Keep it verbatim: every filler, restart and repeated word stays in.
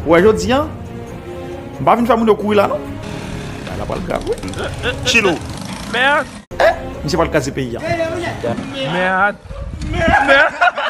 Ou wè jodi a, m pa vin fè moun yo kouri la non. Bagay la pral grav wi. Chilou. Mèd. Misye pral kraze peyi a. Mèd. Mèd.